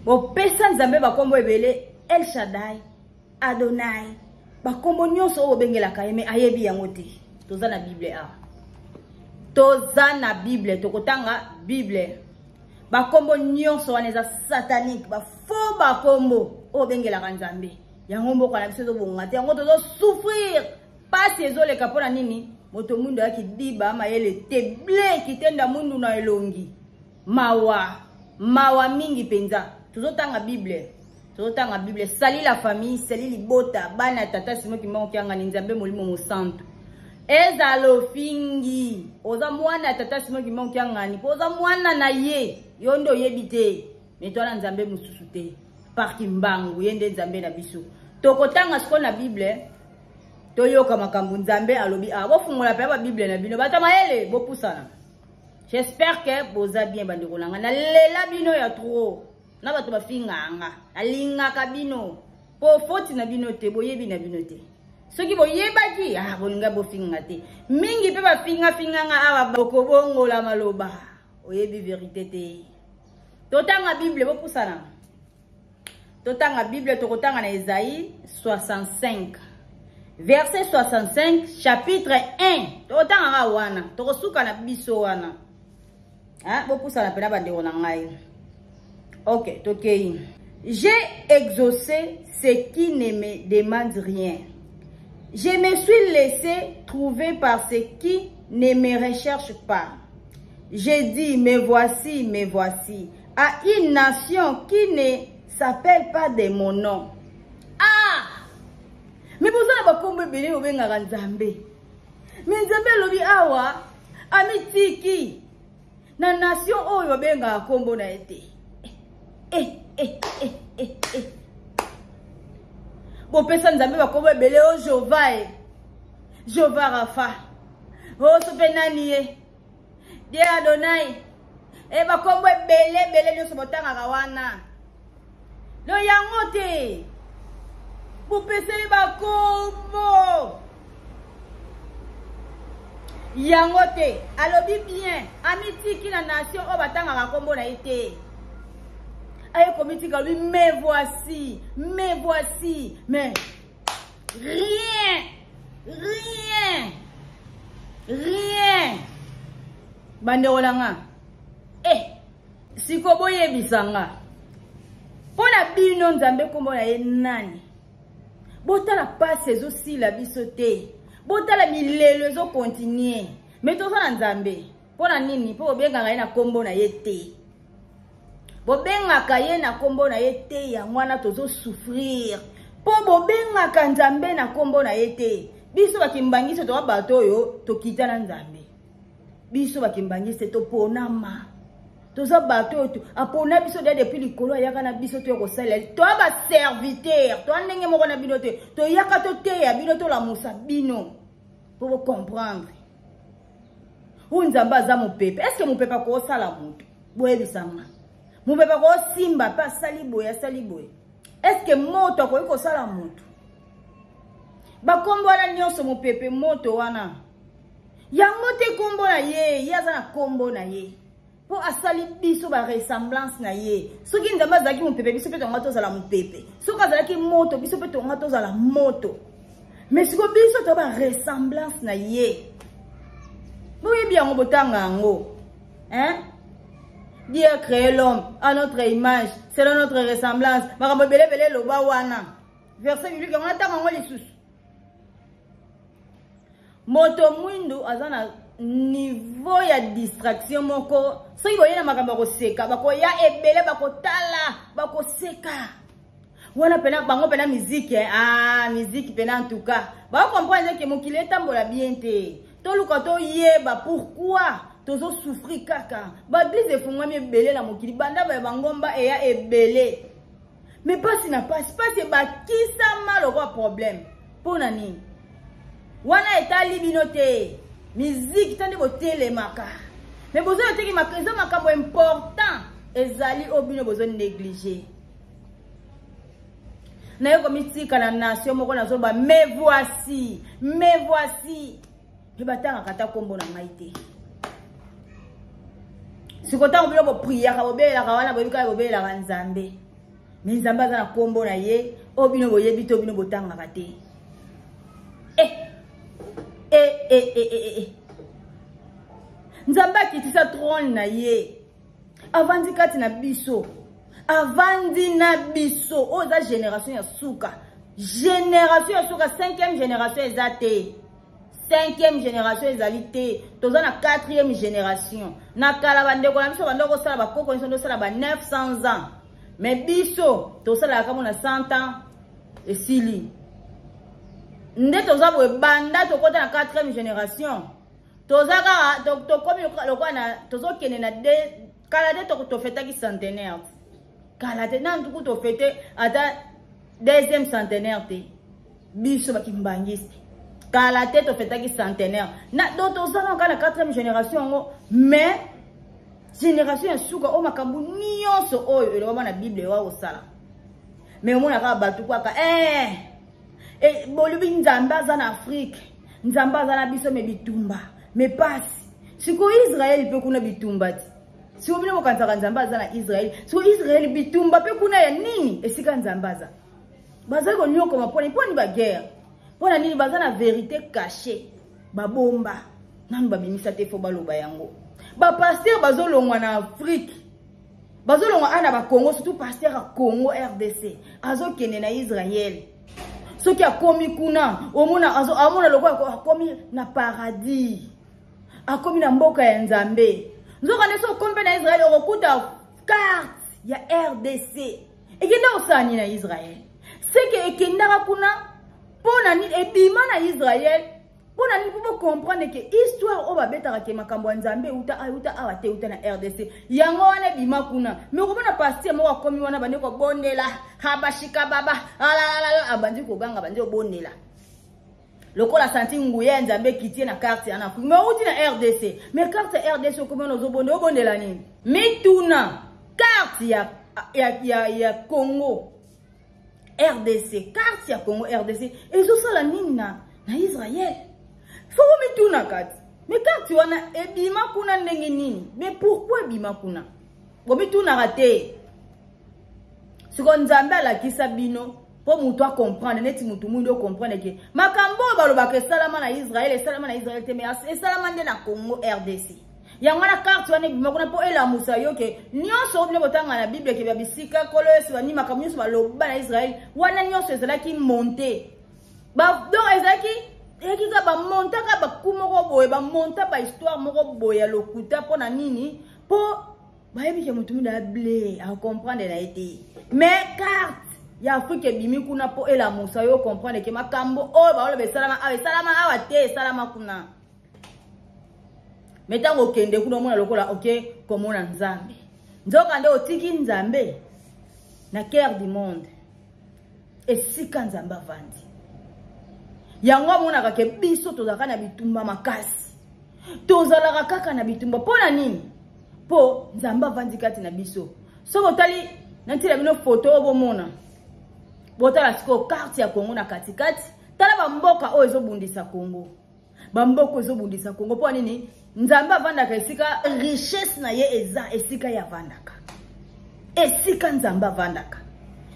Bopesa Nzambe bakombo ebele, El Shaddai, Adonai, bakombo nyonso oyo bobengelaka ye, me ayebi yango te. Toza na Bible awa, toza na Bible, tokotanga Bible. Bakombo nyonso wana eza satanique, bafaux bakombo oyo obengelaka Nzambe. Yango mboka na biso ezobonga te, yango tozosouffrir, pasi ezoleka. Mpo na nini? Moto mwindu ayaki diba mayele te, ble kitenda mwindu na elongi. Mawa, mawa mingi mpenza. Tozotanga Bible, tozotanga Bible. Sali la famille, sali libota, bana ya tata Simon Kimbangu Kiangani, Nzambe Molimo Mosantu. Ezala ofingi, oza mwana ya tata Simon Kimbangu Kiangani, mpo oza mwana na ye, yo nde oyebi te, me towana Nzambe mosusu te, par Kimbangu, ye nde Nzambe na biso. Tokotanga sikoyo na Bible, toyoka makambo Nzambe alobi. Ah, bofungola mpe ba Bible na bino, bato ya mayele, bopusana. J'espère que boza bien bandeko na nga. Nalela bino ya trop. Na bato bafinga nga. Nalingaka bino. Po foti na bino te, boyebi na bino te. Soki boyebaki, ah bolinga bofinga te. Mingi pe bafinga finga nga awa bokobongola maloba. Oyebi verite te. Totanga Bible bopusana. Totanga Bible, tokotanga na Esaïe 65. Verset 65, chapitre 1. Tokotanga nga wana, tokosuka na biso wana. Hein, bopusana pena bandeko na ngai. Ok, tokei. J'ai exaucé ce qui ne me demande rien. Je me suis laissé trouver par ceux qui ne me recherchent pas. J'ai dit, me voici, me voici, à une nation qui ne s'appelle pas de mon nom. Ah! Mais boza na bakombo ebele obengaka Nzambe. Mais Nzambe alobi awa, amitiki na nation oyo babengaka kombo na ye te. Eh, eh, eh, eh, eh. Bopesa Nzambe bakombo ebele o Jova e. Jova Rafa. O sope nani ye? Dieu Adonai. E bakombo ebele ebele nyonso botangaka wana. Lo yango te. Bopeseli bakombo. Yango te. Alobi bien, amitiki na nation oyo batangaka kombo na ye te. Aye komitika alobi me voici, me voici, mais rien, rien, rien. Bandeko na nga, eh, siko boyebisa nga mpo na bino Nzambe kombo na ye nani? Botala pasi ezosila biso te, botala milelo ezokontinue, me toza na Nzambe. Mpo na nini? Mpo bobengaka ye na kombo na ye te, bobengaka ye na kombo na ye te, yango wana tozosouffrir. Mpo bobengaka Nzambe na kombo na ye te. Biso bakimbangisi toza bato oyo tokita na Nzambe. Biso bakimbangisi toponama, toza bato oyo apona biso deja depuis likolo, ayaka na biso toya kosalela, toya baserviteur, toya ndenge moko na bino te, toyaka toteya bino, tolamusa bino mpo bocomprendre. Oyo Nzambe aza mopepe, eske mopepe akosala moto? Boyebisanga, mopepe akosimba mpe asali boye, asali boye, eske moto akoki kosala moto? Bakombo wana nyonso, mopepe, moto wana, yango te kombo na ye. Ye aza na kombo na ye mpo asali biso ba ressemblance na ye. Soki Nzambe azalaki mopepe, biso mpe tonga tozala mopepe. Soki azalaki moto, biso mpe tonga tozala moto. Mais siko biso to ba ressemblance na ye. Boyebi yango, botanga yango, hein? Dieu a créé l'homme à notre image, selon notre ressemblance. Makambo ebele ebele eloba wana. Verset biblique yango natanga yango lisusu. Moto mwindu aza na niveau ya distraction moko, soki boye na makambo ya koseka, bakoya ebele, bakotala, bakoseka wana pena bango pena miziki, ah, miziki pena. En tout cas bakomprendre ke mokili etambola bien te. Toluka toyeba pourquoi tozosouffrir kaka. Baeglise efungwami ebele na mokili, banda baya bangomba eya ebele, me pasi na pasi, pasi ebakisama lokola problème. Mpo na nini? Wana etali bino te. Miziki ta nde botelemaka, me bozoyo teki eza makambo important ezali oyo bino bozo néglige. Naye komitika na nation moko, nazoloba me voici, me voici, mpe batangaka ata nkombo na ngai te. Siko ntango bino bopriaka, bobelelaka wana, boyebi kaka bobelelaka Nzambe. Me Nzambe aza na kombo na ye oyo bino boyebi te, oyo bino botangaka te. Eh eh eh eh eh eh. Nzambe akitisa trône na ye, avandi kati na biso, avandi na biso. Oyo eza génération ya suka, génération ya suka, 5e génération eza te. 5e génération ezali te, toza na 4e génération. Na kala bandeko na biso banda kosala, bakoko nyonso ndosala ba 900 ans, mais biso tosalaka kamo na 100 ans esili. Nde toza boye banda tokota na 4e génération, toza kaka tokomi lokola na tozokende na de kala te. Tofetaki centenaire kala te, na ntuku tofete ata deuxième centenaire te. Biso bakimbangiste kala te tofetaki centenaire na donc toza kaka na 4e génération yango, mais génération ya suka oyo makambo nyonso oyo elobama na Bible ewa kosala. Mais omona kaka bato kwaka eh, eh, bolobi Nzambe aza na Afrique, Nzambe aza na biso, me bitumba me pasi. Sikoyo Israele mpe kuna bitumba ti sikoyo bino bokanisaka Nzambe aza na Israele. Sikoyo Israele bitumba mpe kuna ya nini? Esika Nzambe aza, bazali konyokoma mpona mponi baguerre, mpona nini? Baza na vérité caché, babomba nanu babimisa te, fo baloba yango. Bapasteur bazolongwa na Afrique, bazolongwa ana bacongo, surtout pasteur ya Congo RDC azokende na Israel. Soki akomi kuna, omona amona lokola akomi na paradis, akomi na mboka ya Nzambe. Nzoka nde so okomi mpe na Israel, okokuta carte ya RDC ekenda kosala nini na Israel? Seke ekendaka kuna mpo na nini? Ebima na Israel mpo na nini? Mpo bocomprendre ke histoire oyo babetaka ke makambo ya Nzambe euta euta awa te, euta na RDC. Yango wana ebima kuna. Me okomona pasteur moko akomi wana, bandi kobondela habashika baba alalala, abandi koganga, abandi kobondela lokola santi nguya ya Nzambe ekitie na carte ya na Afrique. Me outi na RDC, me carte ya RDC okomi wana ozobondela, obondela nini? Mituna carte ya Congo RDC, carte ya Congo RDC ezosala nini na Israel? Fo bomituna kati, me carte wana ebima kuna ndenge nini? Me pourquoi ebima kuna? Bomitunaka te. Siko Nzambe alakisa bino mpo moto acomprendre, neti motu mwindu ocomprendre ke makambo oyo balobaka esalama na Israel, esalama na Israel te, me esalama nde na Congo RDC. Yango wana carte wana ebima kuna mpo elamusa yo ke nyonso oyo bino botanga na Bible ke babisika Nkolo Yesu bani, makambo nyonso baloba na Israel wana nyonso ezalaki monte ba, donc ezalaki eyaki kaka bamontaka baku moko boye, bamonta bahistoire moko boye ya lokuta. Mpo na nini? Mpo bayebi ke motu mwindu able acomprendre na ye te. Mais carte ya Afrique ebimi kuna mpo elamusa yo comprendre ke makambo oyo baoloba esalama awa, esalama awa te, esalama kuna. Me ntango okende kuna, omona lokola oke komona Nzambe, nzoka nde otiki Nzambe na cœur du monde, esika Nzambe avandi. Yango amonaka ke biso tozalaka na bitumba makasi, tozalaka kaka na bitumba. Mpo na nini? Mpo Nzambe avandi kati na biso. Soki otali na ntina bino foto oyo bomona, botala sikoyo carte ya Congo na katikati, tala bamboka oyo ezobundisa Congo, bamboka ezobundisa Congo. Mpo nini? Nzambe avandaka esika richesse na ye eza, esika ye avandaka, esika Nzambe avandaka.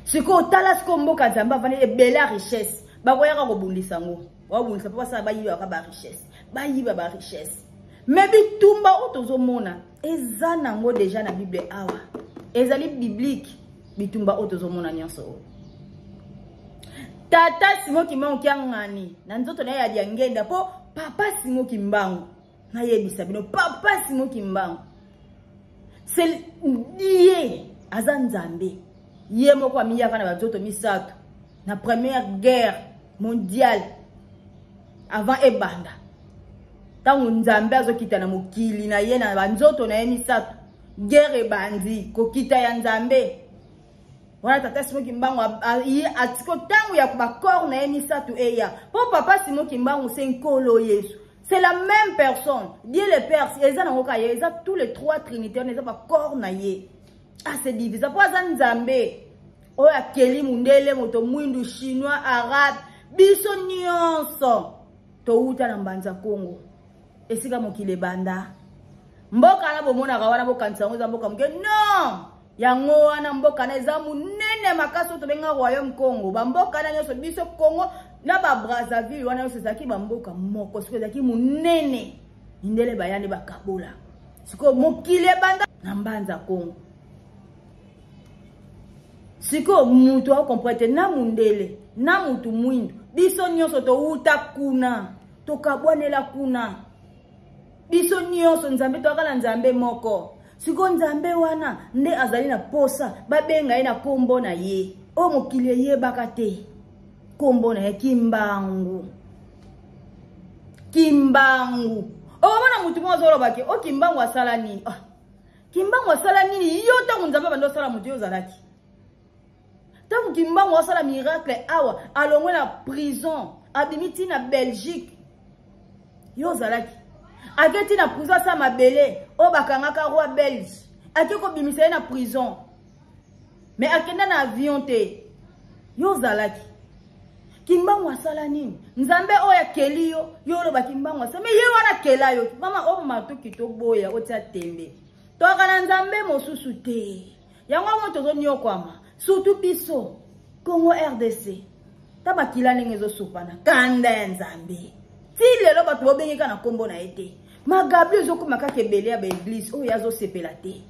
Sikoyo tala sikoyo mboka Nzambe avandi, ebele ya richesse, bakoyaka kobundisa yango, babundisa mpo basala bayibaka barichesse, bayiba barichesse. Me bitumba oyo tozomona eza nango deja na Bible awa, ezali biblique. Bitumba oyo tozomona nyonso oyo, tata Simo Kimbangu kiangani na nzoto na ye ya diangenda, mpo papa Simo Kimbangu, nayebisa bino, papa Simo Kimbangu c'est die, aza Nzambe ye moko amiyaka na banzoto misato na première guerre mondiale avant ebanda. Ntango Nzambe azokita na mokili na ye na banzoto na ye misato, guerre ebandi, kokita ya Nzambe wana. Tata Simo Kimbangu atiko ntango ya bakor na ye misato eya, mpo papa Simo Kimbangu se Nkolo Yesu, c'est la même personne. Dieu le Père eza nango kaka ye, eza tous les trois trinitaires, eza bakor na ye. Ase divisa mpo aza Nzambe oyo akeli mundele, moto mwindu, chinois, arabe, biso nyonso towuta na Mbanza Kongo, esika mokili ebanda. Mboka wana bomonaka wana, bokanisa yango eza mboka moke? Non, yango wana mboka na eza monene. Monene makasi oyo tobenga royaume Congo. Bamboka na nyonso biso Congo na ba Brazzaville wana nyonso ezalaki bamboka moko, sikoyo ezalaki monene. Mindele baya nde bakabola. Sikoyo mokili ebanda na Mbanza Congo. Sikoyo mutu akomprendre te na mundele na mutu mwindu, biso nyonso towuta kuna, tokabwanela kuna. Biso nyonso Nzambe toyaka na Nzambe moko. Sikoyo Nzambe wana nde azali na posa babenga ye na kombo na ye oyo mokili eyebaka te. Kombo na ye Kimbangu. Kimbangu. Okomona mutu moko azoloba ke o Kimbangu asala nini? Ah, Kimbangu asala nini? Yo ntango Nzambe abandi osala moto yo ozalaki. Ntango Kimbangu asala miracle awa, alongwe na prison, abimi ti na Belgique. Yo ozalaki. Ake ti na prison asala mabele oyo bakangaka roi belge. Ake kobimisa ye na prison. Mais akenda na avion te. Yo ozalaki. Kimbangu asala nini? Nzambe oyo akeli yo, yo oloba Kimbangu asala. Mais ye wana akela yo. Mama o matuki toboya otia tembe. Toaka na Nzambe mosusu te. Yango yango tozonyokwama. Surtout biso Congo RDC. Ta makila ndenge ezosopana. Kanda ya Nzambe. Ti lelo bato bobengeka na kombo na ye te. Magablo ezokoma kaka ebele ya ba église oyo azosepela te.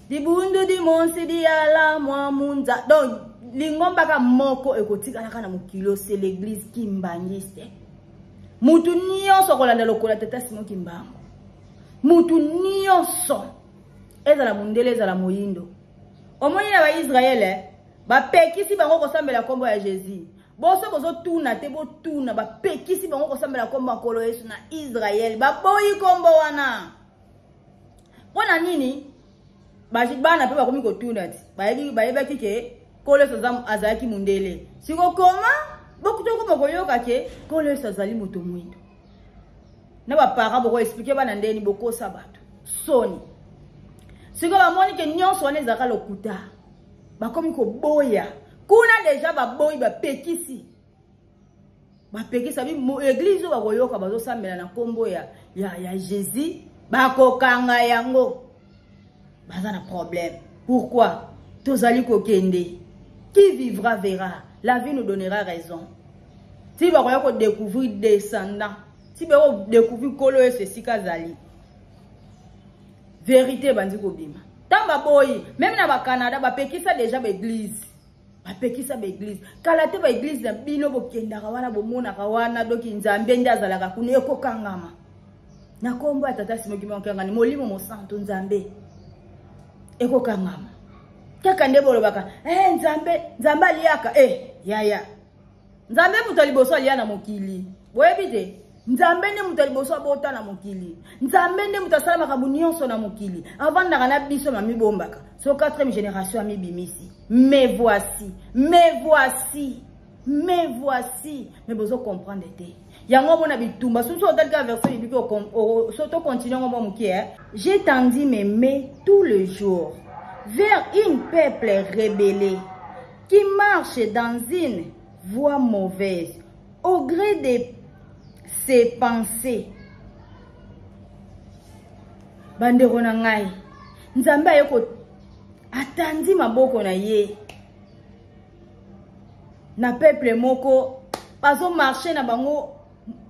Dibundu di monsi di yala mwa munza. Donc lingomba ka moko ekotikalaka na mokili c'est l'église kimbangiste. Mutu nyonso akolanda lokola tata Simon Kimbangu. Mutu nyonso ezala mundele ezala moyindo. Omoni na ba Israël eh, bapekisi bango kosambela kombo ya Jésus. Boso bozotuna te, botuna, bapekisi bango kosambela kombo ya Nkolo Yesu na Israël. Baboyi kombo wana. Mpo na nini? Bana mpe bakomi kotuna ti. Bayebaki ke Nkolo Yesu azalaki mundele. Siko koma bokutokoma koyoka ke Nkolo Yesu azali moto mwindo. Na ba parents boko expliquer bana ndeni bokosa bato. Soni. Siko bamoni ke nyonso wana ezalaka lokuta. Bakomi koboya. Kuna deja baboyi bapekisi. Bapekisa bi église oyo bakoyoka bazosambela na kombo ya Jésus, bakokanga yango. Baza na problème. Pourquoi? Tozali kokende. Qui vivra verra. La vie nous donnera raison. Ti bakoya ko découvrir descendant. Ti bako découvrir kolo Yesu esika azali. Vérité bandi kobima. Tant baboyi, même na ba Canada bapekisa déjà ba église. Bapekisa ba église. Kala te ba église na bino bokendaka wana bomonaka wana donc Nzambe nde azalaka kuna ekokangama. Na kombo ya tata Simon Kimbangu Kiangani, molimo mosantu Nzambe ekokangama. Kaka nde bolobaka, Nzambe, Nzambe aliaka, yaya. Nzambe moto ya liboso alia na mokili. Boyebi te? Nzambe nde moto ya liboso abota na mokili. Nzambe nde moto asala makambo nyonso na mokili. Avandaka na biso mamibombaka. So 4e génération amibimisi. Mais voici, mais voici, mais voici. Mais bozo comprendre te. Yango mona bitumba. Soki otali ka verset biblique, so to continue ngo mwa moke, hein. J'ai tendu mes mains tout le jour vers une peuple rebellé qui marche dans une voie mauvaise au gré de ses pensées. Bandeko na ngai, Nzambe aye ko atandi maboko na ye na peuple moko bazo marcher na bango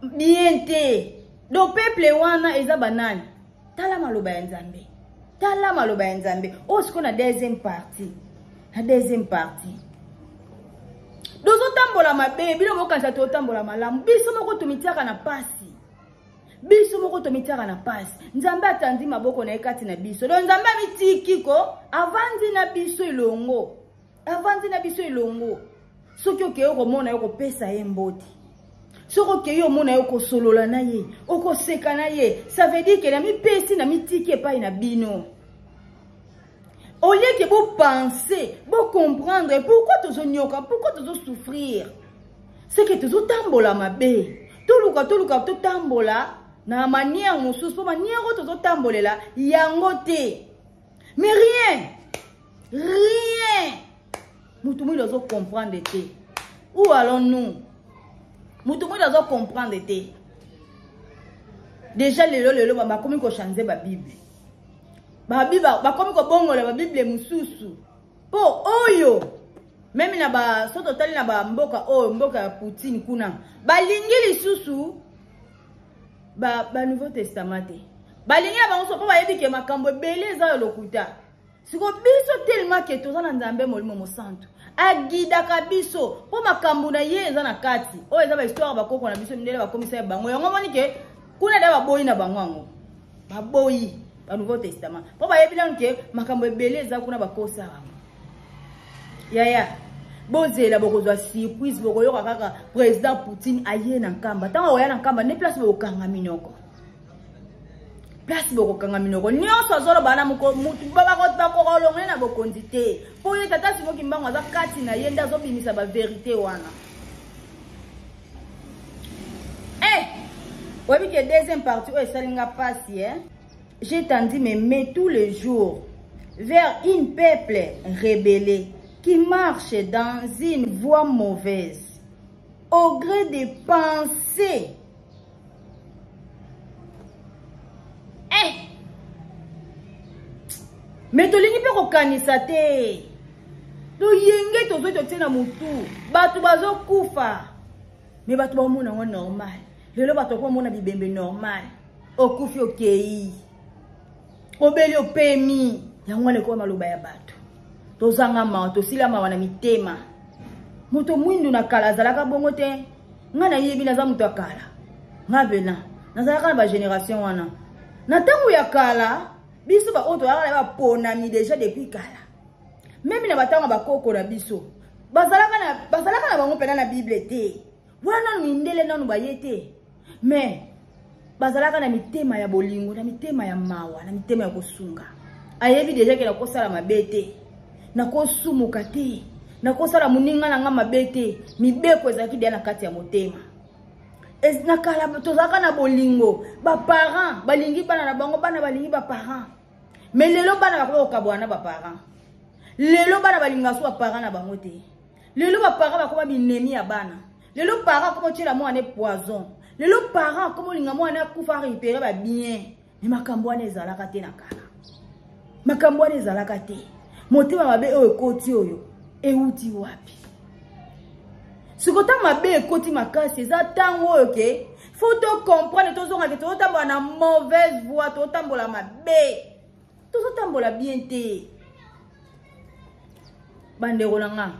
bien te. Donc peuple wana eza banani? Tala maloba ya Nzambe. Tala maloba ya Nzambe. Oyo sikoyo na deuxième partie. Na deuxième partie. Tozotambola mabe, bino bokanisa totambola malamu. Biso moko tomitiaka na pasi. Biso moko tomitiaka na pasi. Nzambe atandi maboko na ye kati na biso. Donc Nzambe amitiki ko avandi na biso elongo. Avandi na biso elongo. Soki okei okomona yo kopesa ye mbote. Soki okei omona yo kosolola na ye, okoseka na ye, ça veut dire que na mipesi na mitiki epai na bino. Au lieu que vous pensez, vous comprendre pourquoi tozonyoka, pourquoi tozo souffrir. C'est que tozo tambola mabe. Toluka, toluka, totambola na manière mosusu, po manière oyo tozo tambolela yango te. Mais rien, rien. Mutu mwindu azo comprendre te. Où allons-nous? Mutu mwindu azo comprendre te. Déjà lelo lelo ba bakomi ko changer ba Bible. Ba Bible bakomi ko bongola ba Bible mususu. Po oyo Meme na ba so totali na ba mboka oyo mboka ya Poutine kuna balingi lisusu ba, ba Nouveau Testament te. Balingi na bango so mpo bayebi ke makambo ebele eza ya lokuta. Siko biso tellement ke toza na Nzambe Molimo Mosantu agidaka biso mpo makambo na ye eza na kati oyo eza bahistoire bakoko na biso mindele bakomisa ya bango yango omoni ke kuna da baboyi na bango yango baboyi ba Nouveau Testament mpo bayebi nanu ke makambo ebele eza kuna bakosa bango. Yaya, bozela bokozwa surprise, bokoyoka kaka président Poutine aye na Nkamba. Ntango akoya na Nkamba nde place bokokanga minoko, place bokokanga minoko nyonso azoloba na mutu bakokolonga ye na bokonzi te, mpo ye tata Simon Kimbangu aza kati na ye nde azobimisa baverité wana. Eh, oyebi ke deuxième partie oyo esali nga pasi eh? J'ai tendu mes mains tous les jours vers une peuple rebellé qui marche dans une voie mauvaise, au gré des pensées. Eh! Mais tolingi mpe kokanisa te. Toyenge tozwi totie na motu. Bato bazokufa. Mais bato bamona yango normal. Lelo bato bakomona bibembe normal. Okufi okei. Obeli opemi. Yango wana ekoma maloba ya bato. Tozanga mawa, tosila mawa na mitema. Moto mwindu na kala azalaka bongo te. Nga nayebi naza moto ya kala. Nga pena nazalaka na ba génération wana. Na ntango ya kala, biso ba oyo tozalaka na baponami déjà depuis kala. Meme na batango ya bakoko na biso, bazalaka na bango pena na Bible te. Wana nanu mindele nanu baye te. Mais bazalaka na mitema ya bolingo, na mitema ya mawa, na mitema ya kosunga. Ayebi deja ke nakosala mabe te, nakosumuka te, nakosala moninga na nga mabe te. Mibeko ezalaki deja na kati ya motema. Na kala tozalaka na bolingo, ba parents balingi bana na bango, bana balingi ba parents. Mais lelo bana bakoki kokabwana na ba parents. Lelo bana balingaka so ba parents na bango te. Lelo ba parents bakoma binemi ya bana. Lelo parent akoma otiela mwana poison. Lelo parent akoma olinga mwana akufa récupérer ba bien. Mais makambo wana ezalaka te na kala. Makambo wana ezalaka te. Motema mabe oyo ekoti oyo euti wapi? Sikoyo ntango mabe ekoti makasi eza ntango oyo ke faut to comprendre, tozonga ke tozotambola na mauvaise voie, tozotambola mabe, tozotambola bien te. Bandeko na nga,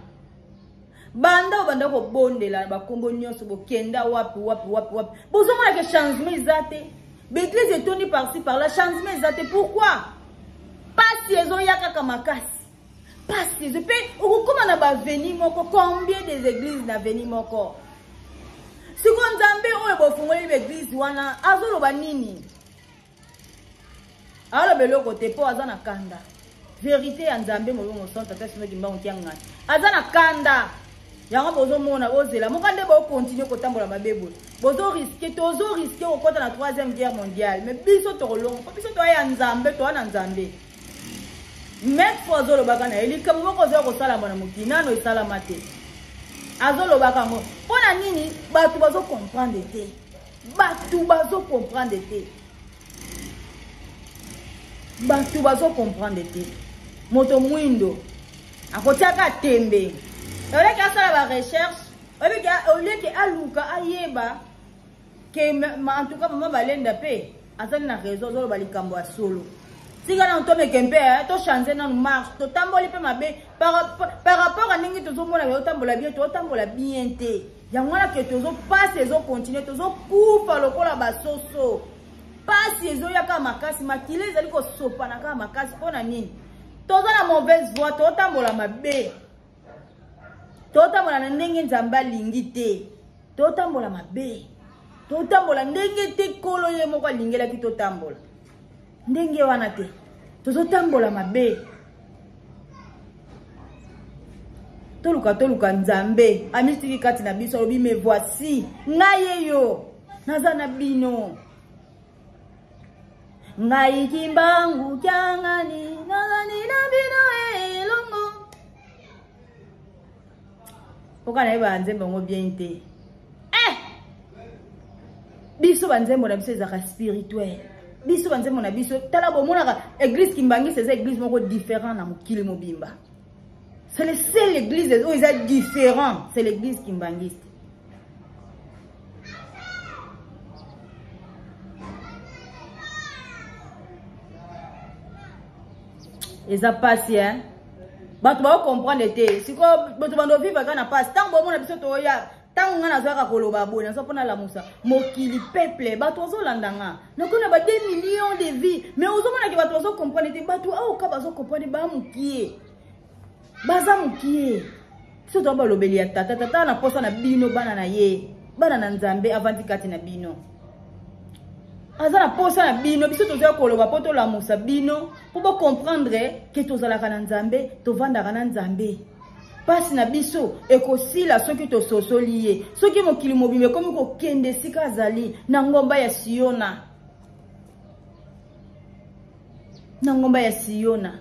banda obanda kobondela bakombo nyonso, bokenda wapi wapi wapi wapi, bozomona ke changement eza te. Baeglise etondi par-ci par-là, changement eza te. Pourquoi? Pasi ezoya kaka makasi. Pasi ezo pe okokoma na ba avenue moko, combien des églises na avenue moko? Siko Nzambe oyo bofungoli ba église wana azoloba nini? Aloba eloko te po aza na kanda. Vérité ya Nzambe molimo mosantu tata Simon Kimbangu Kiangani aza na kanda. Yango bozomona bozela moka nde bo continuer kotambola mabe boye. Bozo risquer, tozo risquer kokota na 3e guerre mondiale, mais biso tokolonga po biso toya ya Nzambe, toya na Nzambe. Maître fo azolobaka na ye likambo moko ozoya kosalama na mokili nano esalama te. Azolobaka yango mpo na nini? Bato bazo comprendre te. Bato bazo comprendre te. Bato bazo comprendre te. Moto mwindo akotiaka tembe. Oleki asala ba recherche, oleki oleki aluka ayeba ke en tout cas mama Balenda pe azali na raison, azoloba likambo ya solo. Tika nanu tomeke mpe, to changer nanu marche, totamboli mpe mabe par rapport à ndenge tozomona tozotambola bien, tozotambola bien te. Yango wana ke tozo pasi ezo continuer, tozokufa lokola basoso. Pasi ezoya kaka makasi, makila ezali kosopana kaka makasi. Mpo na nini? Toza na mauvaise voie, tozotambola mabe. Tozotambola na ndenge Nzambe alingi te. Tozotambola mabe. Tozotambola ndenge te Nkolo ye moko alingelaki totambola. Ndenge wana te. Tozotambola mabe. Toluka, toluka Nzambe amitiki kati na biso, alobi me voici ngai ye yo naza na bino. Ngai Kimbangu Kiangani nazali na bino elongo. Mpoka nayeba nzembo yango bien te. Biso ba nzembo na biso ezalaka spirituel. Biso ba nzembo na biso, tala bomonaka église Kimbanguiste eza église moko différent na mokili mobimba. C'est le seul église oyo eza différent, c'est l'église kimbanguiste. Eza pasi hein. Bato bao comprendre te. Sikoyo bato bando vivre kaka na pasi. Tango bomona biso toya, tango nga nazwaka koloba boye, nazwa mpona lamusa mokili peuple, bato bazolanda nga. Nakona ba 2 millions de vie, mais ozomona ke bato bazo comprendre te. Bato awa ka bazo comprendre ba mukie. Baza mukie. Biso toza balobeli ya tata, tata na posa na bino bana na ye, bana na Nzambe avandi kati na bino. Aza na posa na bino, biso toza koloba po tolamusa bino, po bo comprendre ke tozalaka na Nzambe, tovandaka na Nzambe. Pasi na biso ekosila soki tososoli ye, soki mokili mobimba ekomi kokende esika azali na ngomba ya Siona. Na ngomba ya Siona.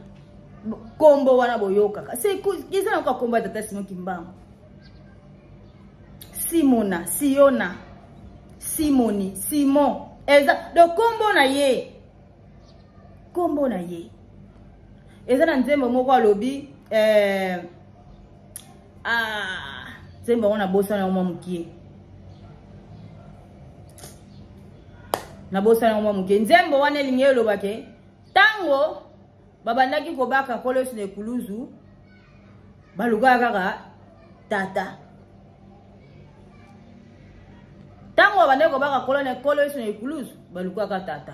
Kombo wana boyokaka. C'est eza na kombo ya tata Simon Kimbangu. Simona, Siona, Simoni, Simon. Eza do kombo na ye. Kombo na ye. Eza na nzembo moko alobi nzembo yango nabosana yango mwa mokie. Nabosana yango mwa mokie. Nzembo wana elingi eloba ke tango babandaki kobaka Nkolo Yesu na ekuluzu, balukaka kaka tata. Tango babandaki kobaka Nkolo Yesu na ekuluzu, balukaka tata.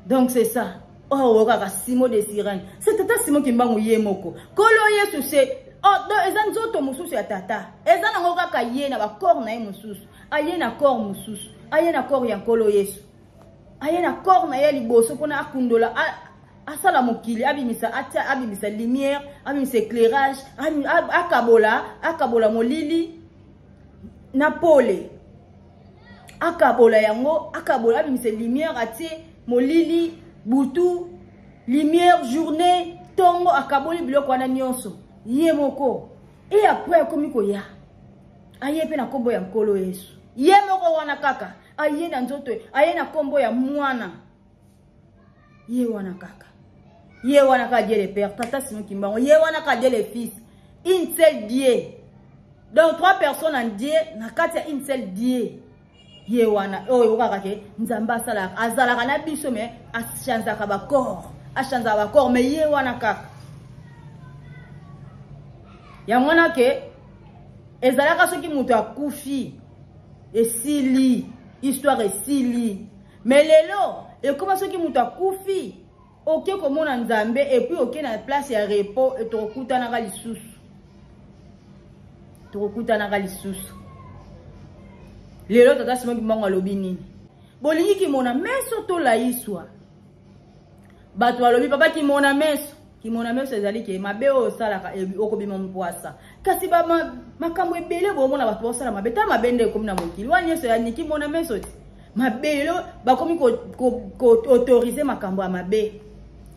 Donc c'est ça. Oh, kaka Simon de Cyrène. C'est tata Simon Kimbangu ye moko. Nkolo Yesu c'est oh, donc eza nzoto mosusu ya tata. Eza nango kaka ye na ba corps na ye mosusu. Aye na corps mosusu. Aye na corps ya Nkolo Yesu. Aye na corps na ye liboso mpona akundola, asala mokili, abimisa, atia, abimisa lumière, abimisa éclairage, akabola, akabola molili na pole. Akabola yango, akabola, abimisa lumière, atie molili, butu, lumière, journée, tongo, akaboli biloko wana nyonso ye moko. Et après akomi koya, aye pe na kombo ya Nkolo Yesu. Ye moko wana kaka, aye na nzoto, aye na kombo ya mwana. Ye wana kaka. Ye wana kaka Dieu le Père, Tata Simon Kimbangu, ye wana kaka Dieu le Fils. Une seule Dieu. Donc trois personnes en Dieu, na kati ya une seule Dieu. Ye wana, oyo kaka ke Nzambe asalaka, azalaka na biso mais achanzaka ba corps, achanzaka ba corps mais ye wana kaka. Yango wana ke ezalaka soki moto akufi esili, histoire esili. Mais lelo ekoma soki moto akufi oke komona Nzambe et puis oke na place ya repos et tokokutanaka lisusu. Tokokutanaka lisusu. Lelo tata Simon Kimbangu alobi nini? Bolingi kimona meso to laiswa? Bato balobi papa kimona meso. Kimona meso ezali ke mabe oyo osalaka okobima mpwasa. Kasi ba makambo ebele bomona bato basala mabe, ta mabe nde ekomi na mokili. Wana nyonso ya niki mona meso ti. Mabe lelo bakomi ko autoriser makambo ya mabe.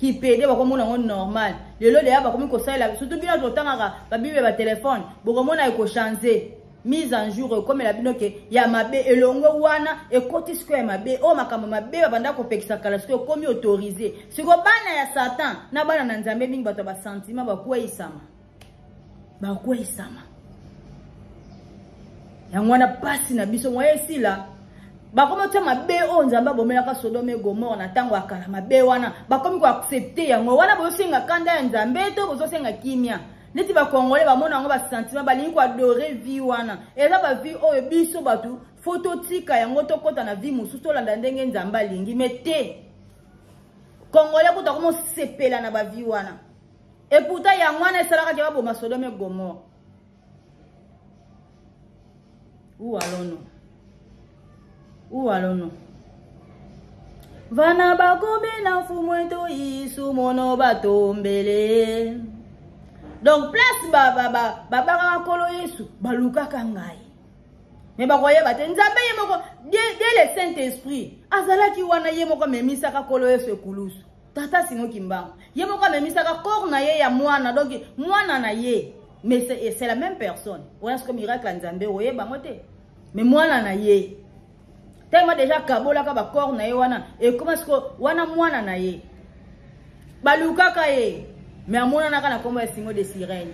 Kipede bakomona yango normal. Lelo deya bakomi kosalela surtout bino totangaka ba Bible ba téléphone, bokomona eko changer. Mise en jour ekomela bino ke ya mabe elongo wana ekoti sikoyo ya mabe oyo makambo mabe babanda kopekisa kala sikoyo ekomi autorisé. Sikoyo bana ya Satan na bana na Nzambe mingi bato ya ba sentiment bakweyisama. Bakweyisama. Yango wana pasi na biso moye esila. Bakomi kotia mabe oyo Nzambe abomelaka Sodome et Gomorrhe na ntango ya kala, mabe wana bakomi koaccepte yango. Wana bozosenga kanda ya Nzambe to bozosenga kimia. Neti ba Congolais bamona yango ba sentiment, balingi ko adorer vie wana. Eza ba vie oyo biso bato faut totika yango tokota na vie mosusu, tolanda ndenge Nzambe alingi. Mais te Congolais kuta komo sepela na ba vie wana. Et pourtant yango wana esalaka ke baboma Sodome et Gomorrhe. Où allons-nous? Où allons-nous? Vana bakomi na mfumu eto Yesu mono batombele. Donc place ba ba ba babakaka Nkolo Yesu balukaka ngai. Mais bakoyeba te Nzambe ye moko dès le Saint-Esprit azalaki wana ye moko amemisaka Nkolo Yesu ekulusu. Tata Simon Kimbangu ye moko amemisaka corps na ye ya mwana, donc mwana na ye, mais c'est la même personne. Wana siko miracle ya Nzambe oyeba yango te. Mais mwana na ye tellement déjà kabolaka ba corps na ye wana ekoma siko wana mwana na ye balukaka ye. Mais amonanaka na nkombo ya Simon de Sirène.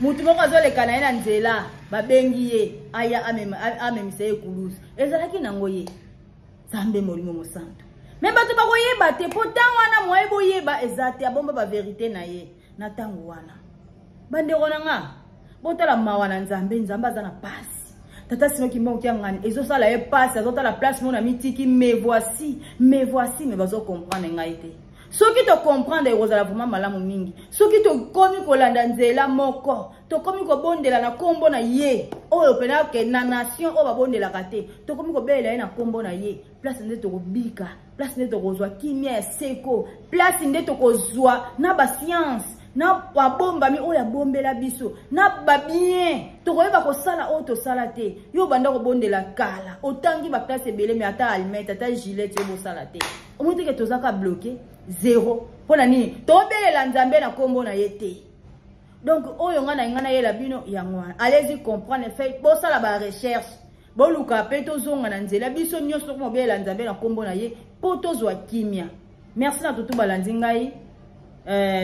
Motu moko azoleka na ye na nzela, babengi ye aya amemisa ye kulusu. Ezalaki nango ye Nzambe Molimo Mosantu. Me bato bakoyeba te, mpo ntango wana moye boyeba eza te, abomba baverite na ye na ntango wana. Bandeko na nga, botala mawa na Nzambe. Nzambe aza na pasi. Tata Simon Kimbangu Kiangani ezosala ye pasi, azotala place mona mitiki, mais voici, mais voici, mais bazo comprendre ngai te. Soki to comprendre ekozala vraiment malamu mingi. Soki tokomi kolanda nzela moko, tokomi kobondela na kombo na ye oyo pena ke na nation oyo babondelaka te, tokomi kobelela ye na kombo na ye, place nde tokobika, place nde tokozwa kimia ya seko, place nde tokozwa na ba science, na babombami oyo abombela biso, na babien tokoyeba kosala oyo tosala te. Yo obanda kobondela kala, otangi ba place ebele, mais ata almete, ata gilette yo bosala te. Omoni te ke tozaka bloqué zero. Mpo na nini tobelela Nzambe na kombo na ye te? Donc oyo nga na nga nayela bino yango wana. Allez-y comprendre, fait bosala ba recherche, boluka pe tozonga na nzela biso nyonso tokomobelela Nzambe na kombo na ye mpo tozwa kimia. Merci na tutu balandi ngai.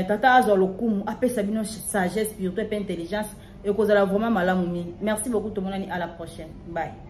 Tata azwa lokumu, apesa bino sagesse spirituelle pe intelligence, ekozala vraiment malamu mingi. Merci beaucoup, tomonani à la prochaine. Bye.